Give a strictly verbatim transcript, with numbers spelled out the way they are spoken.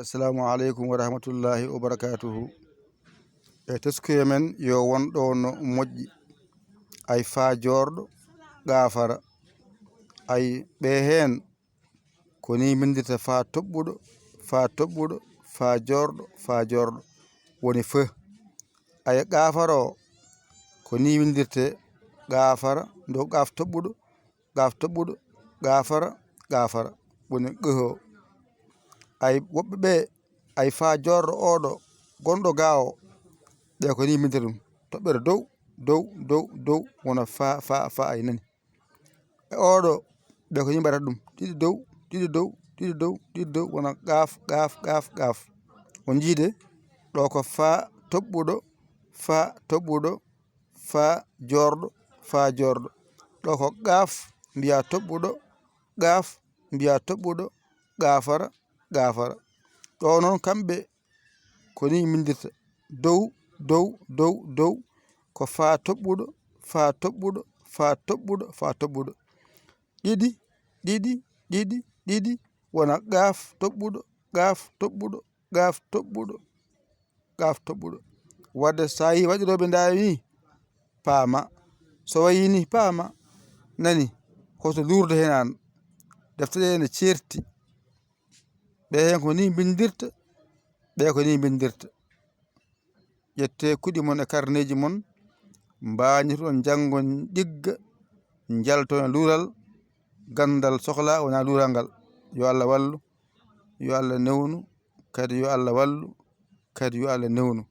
Assalamu aleykum wa rahmatullahi wa barakatuhu. E teskuye men yo won ɗo no moƴƴi. Ay faa joorɗo, gaafara. Ay ɓe heen, ko ni mbindirta faa toɓɓuɗo, faa toɓɓuɗo, faa joorɗo, faa joorɗo. Woni feu. Ay gaafara o, ko ni windirte gaafara, dow gaaf toɓɓuɗo, gaaf toɓɓuɗo, gaafara, gaafara. Woni qho. Ay woɓɓe ɓe, ay faa joorɗo oɗo, gonɗo ga o, ɓe ko ni mbindirta ɗum. Toɓɓere dow, dow, dow, dow, wona faa, faa, faa, ay nani. E oɗo, ɓe ko ni mbaɗata ɗum. Ɗiɗi dow, ɗiɗi dow, ɗiɗi dow, ɗiɗi dow, wona gaaf, gaaf, gaaf, gaaf. On jiide, ɗo ko faa toɓɓuɗo, faa toɓɓuɗo, faa joorɗo, faa joorɗo. Ɗo ko gaaf, mbiya toɓɓuɗo, gaaf, mbiya toɓɓuɗo, gaafara, gaafara. Ɗo noon kamɓe ko ni mbindirta. Dow, dow, dow, dow, ko faa toɓɓuɗo, faa toɓɓuɗo, faa toɓɓuɗo, faa toɓɓuɗo. Ɗiɗi, ɗiɗi, ɗiɗi, ɗiɗi, wona gaaf toɓɓuɗo, gaaf toɓɓuɗo, gaaf toɓɓuɗo, gaaf toɓɓuɗo. Wadde so a yii waɗirooɓe ndaari ni, paama. So wayi ni, paama. Nani, hoto luurde heen aan. Defte ɗe ene ceerti. Ɓe heen ko ni mbindirta, ɓe ko ni mbindirta. Ƴettee kuɗi mon e karneeji mon, mbaañitoɗon, njanngon, ɗigga, njalton e luural, ganndal sohlaa, wonaa luural ngal. Yo Allah wallu, yo Allah newnu, kadi yo Allah wallu, kadi yo Allah newnu.